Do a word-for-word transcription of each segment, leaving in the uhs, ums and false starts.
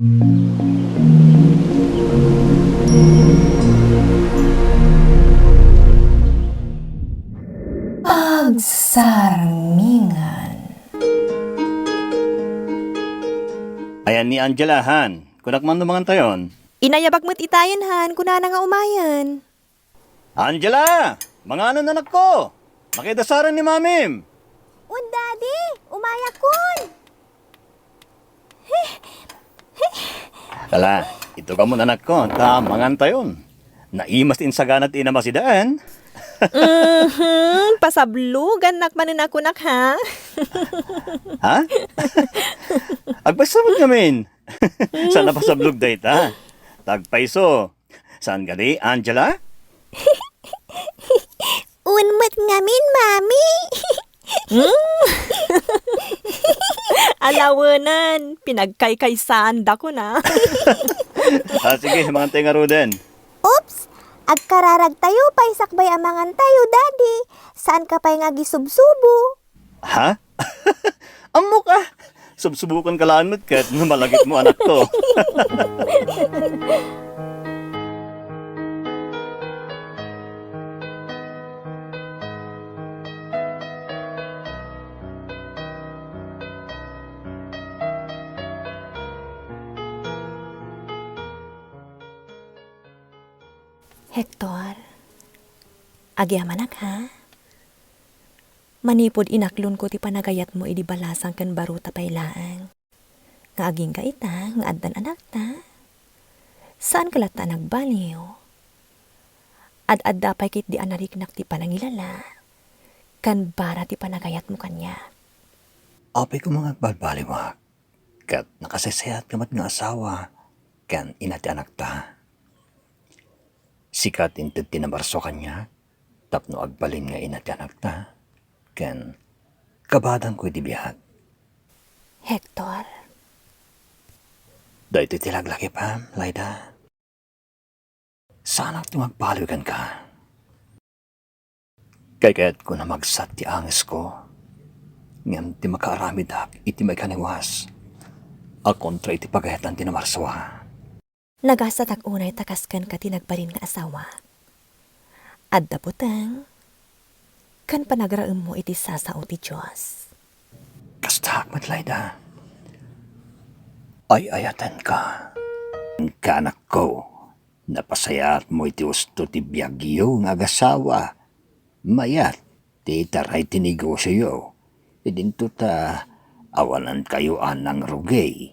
Pagsarmingan. Ayan ni Angela, han. Kunak man no mangantayon. Inayabak met itayen, han. Kunana nga umayen. Angela! Manganon, anakko! Makidasaren ni Mamim! Wen, Daddy! Umayakon! Kala, itugamon, anakko, ta mangantayon. Naimas ti insagana ti inam a sidaen. Mhm, pasablogannak manen a kunak, ha? Ha? Agpayso met ngamin. Saan a pasablog dayta? Tagpayso. Saan kadi, Angela? Wen met ngamin, Mami. Hmm? Alawenen, pinagkaykaysaan dakon, a. Ah, sige, mangantay ngaruden. Oops! Agkararagtayo pay sakbay a mangantayo, Daddy. Saanka pay nga agisubsubo. Ha? Ammok, a! Subsubokanka laeng met ket no malagipmo, anakko. Hector, agyamanak, ha? Manipud inaklonko ti panagayatmo idi balasang ken barota pay laeng, nga agingga ita nga addan anakta, saanka latta a nagbaliw. Ad-adda pay ketdi a nariknak ti panangilala ken bara ti panagayatmo kaniak. Apay koma nga agbalbaliwak, ket nakasaysayaat ka met nga asawa ken ina ti anakta. Sika ti inted ti namarso kaniak tapno agbalin nga ina ti anakta, ken kabadangko iti biag. Hector. Daytoy ti laglakipam, Laida. Saanak ti magbaliw kenka. Kaykayatko a magsat ti angesko, ngem ti makaaramidak iti maikaniwas a kontra iti pagayatan ti namarsoa. Nagasatak unay ta kas kenka ti nagbalin nga asawa. Adda buteng ken panagraemmo iti sasao ti Dios. Kastaak met, Laida. Ay-ayatenka. Inka, anakko, napasayaatmo iti usto ti biagyo nga agasawa. Mayat ti itaray ti negosioyo. Idinto ta awanenkayo a nangrugi.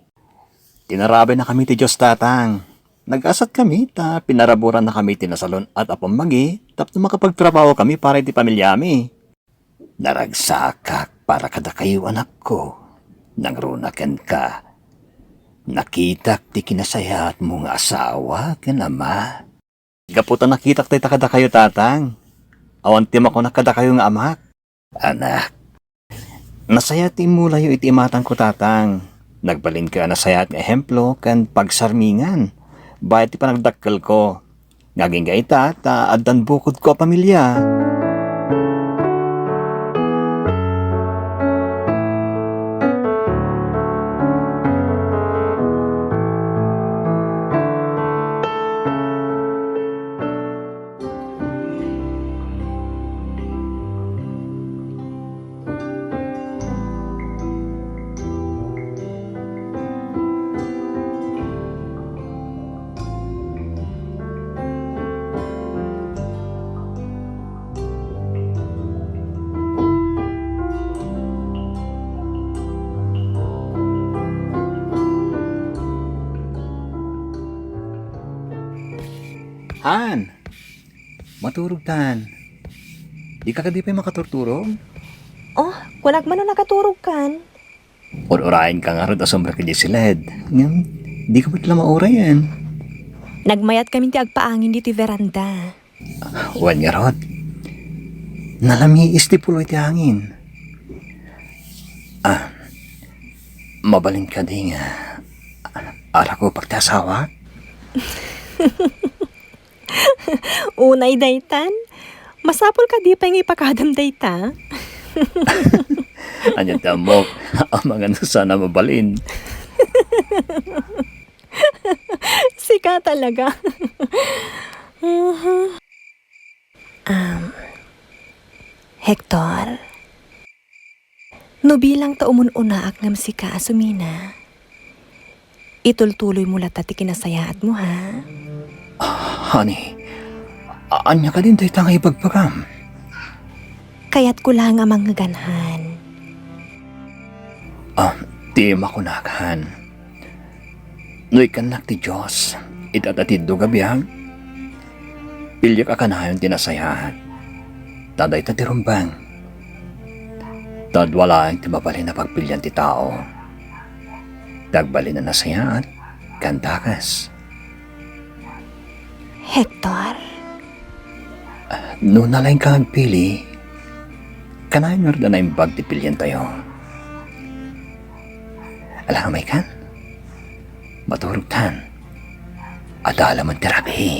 Tinarabaynakami ti Dios, Tatang. Nagasatkami ta pinaraburannakami ti nasalun-at a pammagi tapno makapagtrabahokami para iti pamiliami. Naragsakak para kadakayo, anakko. Nangruna kenka. Nakitak ti kinasayaatmo nga asawa ken ama. Gapu ta nakitak dayta kadakayo, Tatang, awan ti makunak kadakayo nga amak. Anak. Nasayaat ti immulayo iti imatangko, Tatang. Nagbalinka a nasayaat nga ehemplo ken pagsarmingan bayat ti panagdakkelko. Nga agingga ita ta addan bukodko a pamilia. Han, maturogtan. Dika kadi pay makaturturog? Oh, kunak man no nakaturogkan. Ur-urayenka ngarud a sumrek idiay siled, ngem dika met la maurayen. Nagmayatkami ti agpaangin ditoy veranda. Wen ngarud, nalamiis ti pulo iti angin. Ah, mabalin kadi nga arakupak ti asawak? Unay daytan, masapul kadi pay nga ipakadam dayta? Ania ti ammok, amangan no saan a mabalin. Talaga. Mhm. Um, Hector, no bilang ta umun-unaak ngem sika a sumina, itultuloy mo latta ti kinasayaat mo, ha? Honey, a-, ania kadin dayta nga ibagbagam? Kayatko laeng a mangngegan, Han. Ah, ti makunak, Han. No ikkannak ti Dios, ita ta ti iddo nga biag, piliek a kanayon ti nasayaat. Ta dayta ti rumbeng. Ta adda laeng ti mabalin a pagpilian ti tao. Ti agbalin a nasayaat, ken dakes. Hector. No nalaingka nga agpili, kanayon ngarud a naimbag ti pilientayo. Ala, umaykan. Maturogtan. Adda la man ti rabii.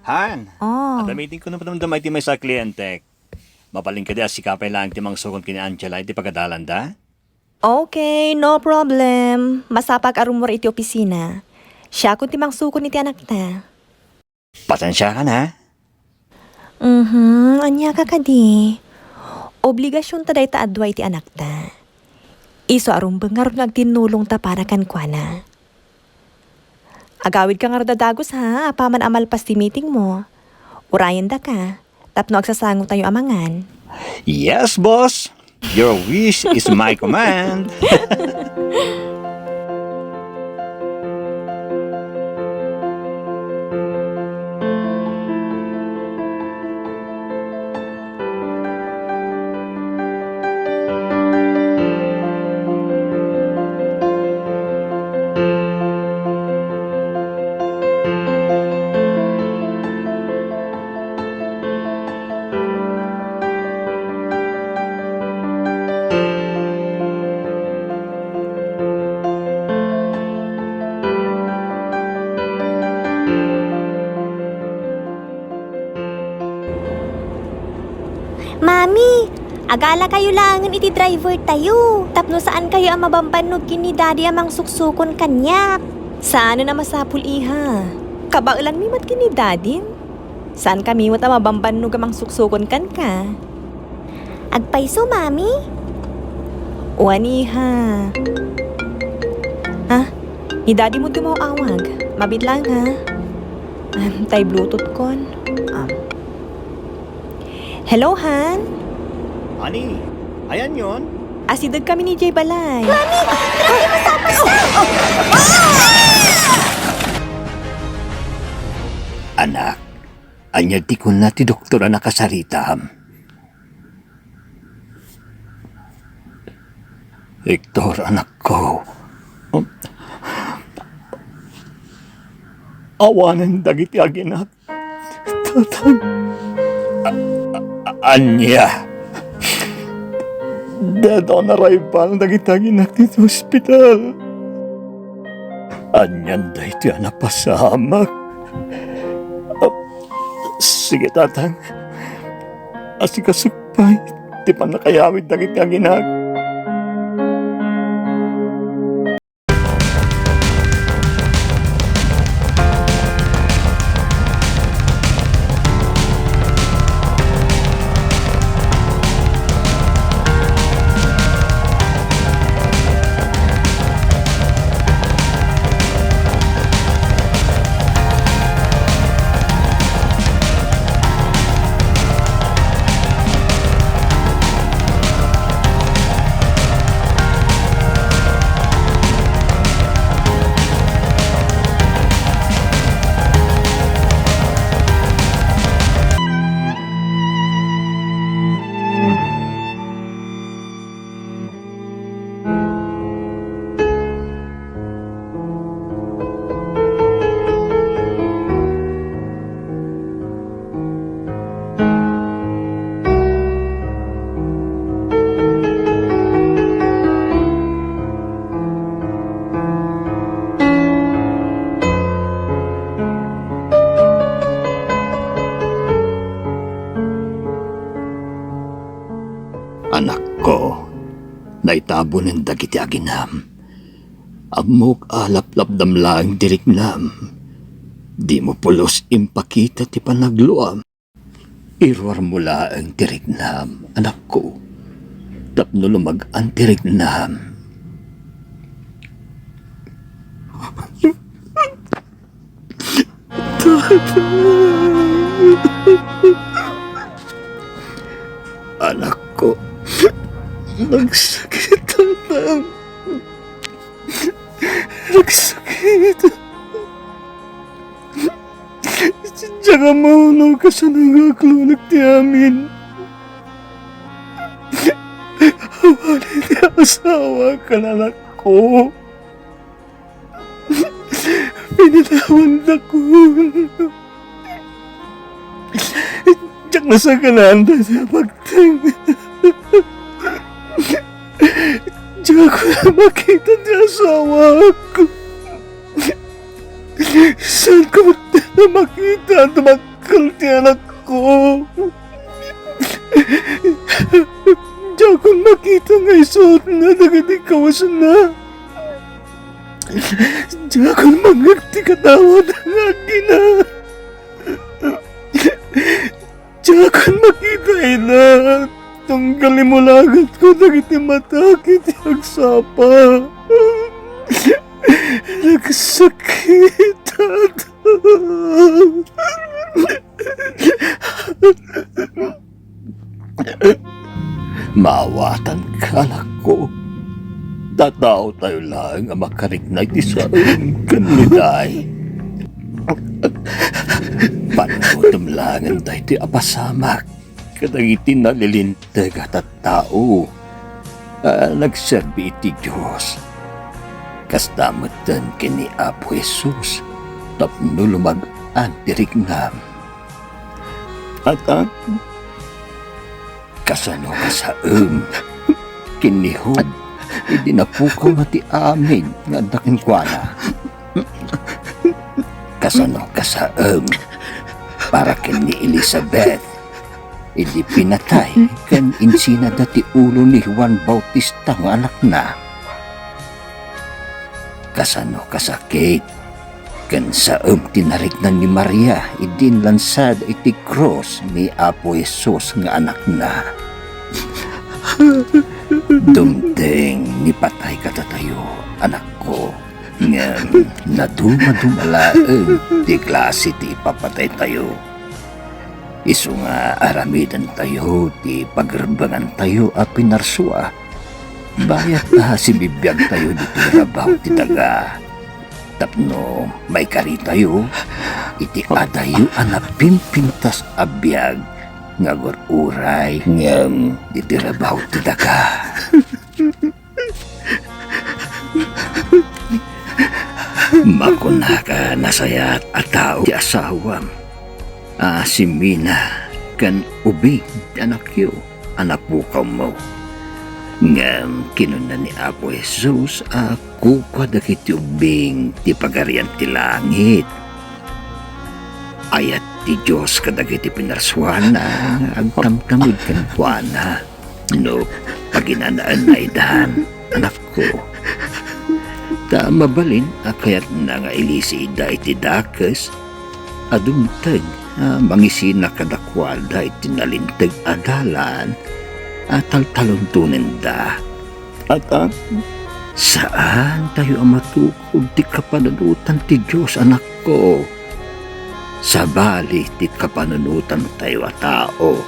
Han, oh, adda meeting ko no padamdama iti maysa a klientek. Mabalin kadi a sika pay laeng ti mangsukon ken ni Angela iti pagadalanda? Okay, no problem. Masapag a rummuar iti opisina. Siakon ti mangsukon iti anakta. Pasensiakan, ha? Mhm, ania ka kadi? Obligasionta dayta a dua iti anakta. Isu a rumbeng ngarud nga agtinnulongta para kenkuana. Agawidka ngarud a dagus, ha, apaman a malpas ti meeting mo. Urayendaka tapno agsasangotayo a mangan. Yes, boss. Your wish is my command. Mami, agalakayo laengen iti driver tayo, tapno saankayo a mabambannog ken ni Daddy a mangsuksukon kaniak. Saanen a masapul, iha. Kabaelanmi met ken ni Daddy. Saankami met a mabambannog a mangsuksukon kenka. Agpayso, Mami? Wen, iha. Ah, ni Daddy mo ti maawag. Mabiit laeng, ha? Ah, tay Bluetooth kon. Ah. Hello, Han? Honey, ayanyon? Asidegkami idiay balay. Mami, grabe, masapul ka! Anak, ania ti kuna ti doktor a nakasaritam? Hector, anakko. Awanen dagiti aginak. Tatang. A, a, a, ania? Dead on arrival dagiti aginak ti ospital. Anian daytoy a napasamak? A, sige, Tatang. Asikasok pay ti pannakayawid dagiti aginak. Ko, naitabonen dagiti aginam. Ammok a laplapdam laeng ti riknam. Dimo pulos impakita ti panagluam. Iruarmo laeng ti riknam, anakko, tapno lumag-an ti riknam. Anakko, nagsakit, Tatang. Nagsakit. Diak ammo no kasano nga aklonek ti amin. Awali ti asawak, anakko. Pinatawandakon. Diak nasaganaanda ti pagteng. Diak makita ti asawak. Saanko met a makita a dumakkel ti anakko. Diakon makita nga isuotna dagiti kawesna. Diakon mangngeg ti kadawatna nga agina. Diakon makita ida, tunggal imulagatko dagiti matak iti agsapa. Nagsakit. Maawatanka, anakko. Tattaotayo laeng a makarikna iti saem ken ni Day. Panunotem laengen daytoy a pasamak kadagiti nalilinteg a tattao a nagserbi iti Dios. Kasta metten ken ni Apo Jesus tapno lumag-an ti riknam. At ang Kasano kasaem ken ni Job idi napukawna ti amin nga adda kenkuana? Kasano kasaem para ken ni Elizabeth idi pinatay ken insinada ti ulo ni Juan Bautista nga anakna? Kasano kasakit ken saem ti narikna ni Maria idi inlansada iti krus ni Apo Jesus nga anakna? Dumteng ni patay kadatayo, anakko, ngem nadumaduma laeng ti klase ti ipapataytayo. Isu nga aramidentayo ti pagerbengantayo a pinarsua, bayat a sibibiagtayo ditoy rabaw ti daga, tapno maikaritayo iti adayo a napimpintas a biag nga agur-uray ngem ditoy rabaw ti daga. Makunak a nasayaat a tao ti asawam a simina ken ubing ti anakyo a napukawmo. Ngem kinuna ni Apo Jesus a kukua dagiti ubing ti Pagarian ti Langit. Ayat ti Dios kadagiti pinarsuana nga agtamtamud kenkuana. No paginanaenna idan, anakko, ta mabalin a kayatna nga ilisi ida iti dakes a dumteng a mangisina kadakuada iti nalinteg a dalan a taltalontonenda. At, ah, saantayo a matukod ti kapanunotan ti Dios, anakko. Sabali ti kapanunotantayo a tao.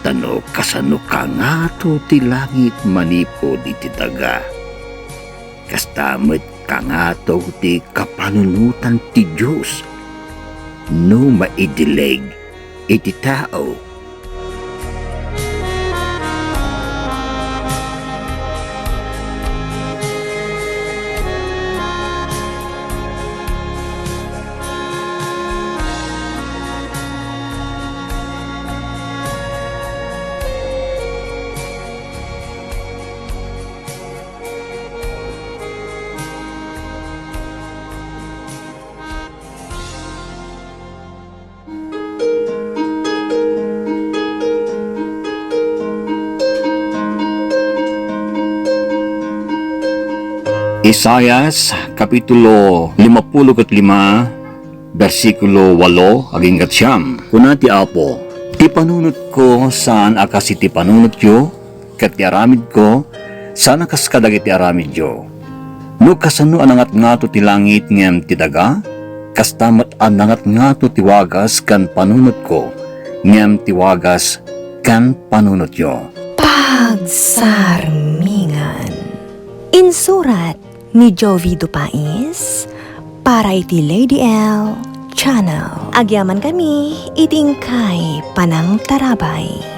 Ta no kasano kangato ti langit manipud iti daga, kasta met kangato ti kapanunotan ti Dios no maidileg iti tao. Isaias, kapitulo limapulo ket lima, bersikulo walo agingga siam. Kuna ti Apo, "Ti panunotko saan a kas iti panunotyo, ket ti aramidko saan a kas kadagiti aramidyo. No kasano a nangatngato ti langit ngem ti daga, kasta met a nangatngato ti wagas ken panunotko, ngem ti wagas ken panunotyo." Pagsarmingan. Insurat ni Jovi Dupais para iti Lady L Channel. Agyamankami iti inkay panangtarabay.